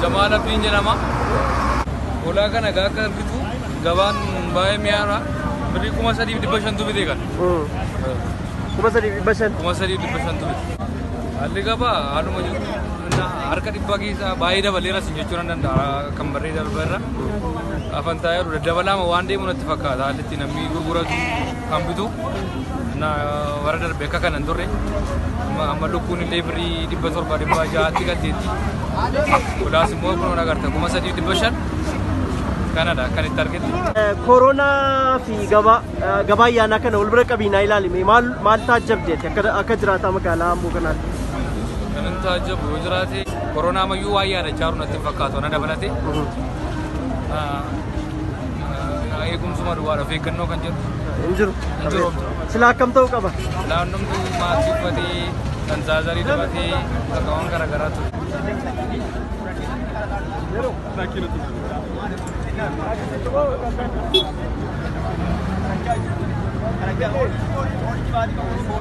Jamaal Abdiin jedhama. Hoolaa kana egaa akka argitu gabaan baay'ee mi'aara. Birrii 3,500 bitee kan. 3,500. 3,500 bitee. Haalli gabaa haaluma jiru harka dhibba keessa baay'ee dabaleera sin jechuu nan danda'a kan barree darba irra. Afaan taa'ee jiru daddabalaama waan deemu natti fakkaata haalli itti namni gurguratu kan bitu. Warra darbe akka kana hin turre. Amma lukkuun illee birrii 700 600tti galteetti. Hoolaas immoo kun agarta 3,500 kanadha kan itti argatu. Koronaa fi gabaa ayyaanaa kana wal bira qabiinaa ilaalime maal taajjabdeeti akka jiraataa magaalaa Amboo kanaatti? Kan inni taajjabu yoo jiraate koronaa ammayyuu waan yaadachaa jiru natti hin fakkaatu na dabalate. Eegumsuma duwwaadha of eeggannoo kan jedhu. Hin jiru. Hin jiru. Silaa akkam ta'uu qaba? Naannumtuu maaskii uffatee, sansaazarii dibatee, bakka garaagaraa ture.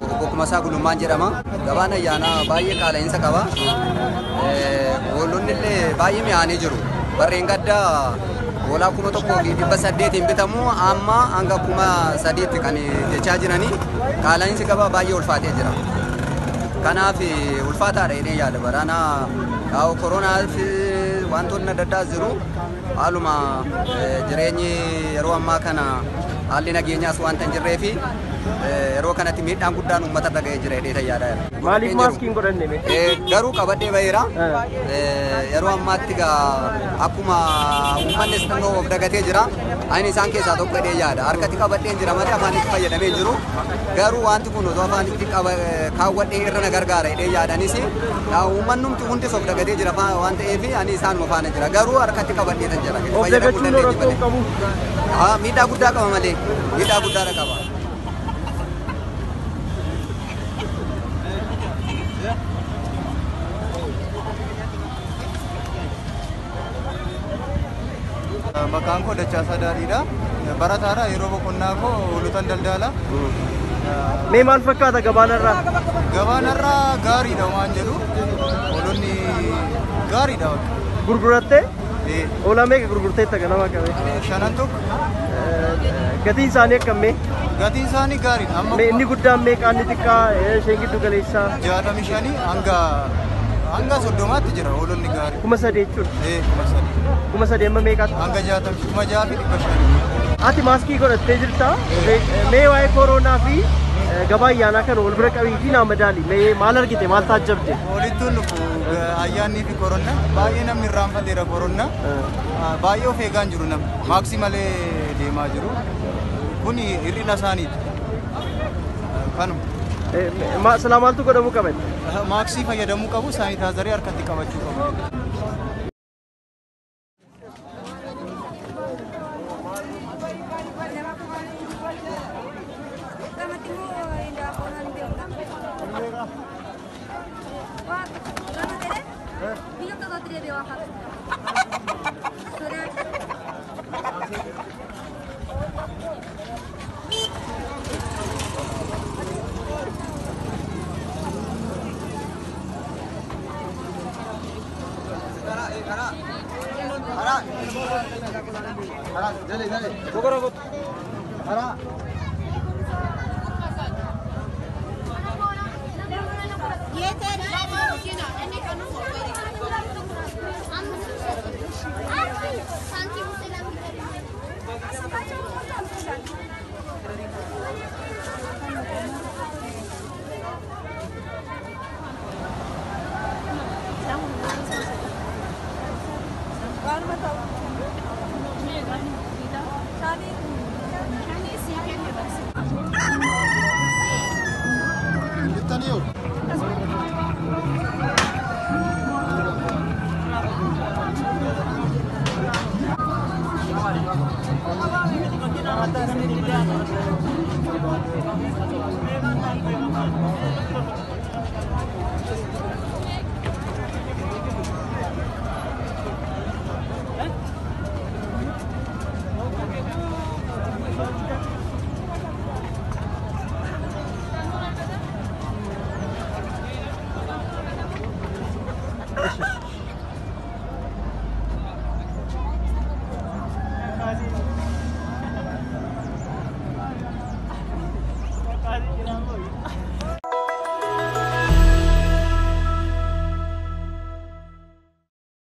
Obbo Kumasaa Gulummaan jedhama. Gabaan ayyaanaa baay'ee qaala'insa qaba. Hoolonni illee baay'ee mi'aanii jiru. Barreen gaddaa hoolaa 1,800 bitamu amma hanga 3,000tti kan jechaa jiranii qaala'insi gabaa baay'ee ulfaatee jira. Kanaaf ulfaataadha jedhee yaada. Baraana koronaa fi wantoonni adda addaa jiru. Haaluma jireenyi yeroo ammaa kana haalli nageenyaas wanta hin jirree fi yeroo kanatti miidhaan guddaan uummata irra ga'ee jira jedhee yaada. Maaliif maaskii hin godhanne mee? Garuu qabadhee baheera. Yeroo ammaatti akkuma uummannis xinnoo of dagatee jira. Ani isaan keessaa tokko jedhee yaada. Harkatti qabadhee jira malee afaanitti fayyadamee jiru. Garuu wanti kun osoo afaanitti kaawwadhee irra na gargaara jedhee yaadanis uummannumti hundis of dagatee jira waan ta'eef ani isaanuma faana jira. Garuu harkatti qabadhee tan jira. Of dagachuun rakkoo hin qabu. Miidhaa guddaa qaba malee miidhaa guddaadha qaba. Maqaan koo Dachaasaa Daadhiidha. Barataadha. Yeroo boqonnaa koo hoolotan daldala. Mee maal fakkaata gabaan irraa? Gabaan irraa gaariidha waan jedhu. Hoolonni gaariidha. Gurgurattee? Hoolaa meeqa gurgurteetta ganama qabee? 5 tokko. Gatiin isaanii akkam mee? Gatiin isaanii gaariidha. Amma inni guddaan meeqa inni xiqqaa isheen giddu galeessaa? 65 hanga 30tti jira hoolonni gaarii. 3,000 jechuudha. 3,000. 3,000 amma meeqaatti? Hanga 6,500. Ati maaskii godhattee jirta. Mee waa'ee koronaa fi gabaa ayyaanaa kana wal bira qabiitii naa madaali. Mee maal argite maal taajjabde? Walittuun dhufu ayyaannii fi koronaa baay'ee namni irraanfateera koronaa. Baay'ee of eegaa hin jiru namni. Maaksii malee deemaa jiru. Kuni hir'ina isaaniiti. Kanuma. Silaa maaltu godhamuu qaba? Maaksii fayyadamuu qabu, saanitaazarii harkatti qabachuu qabu.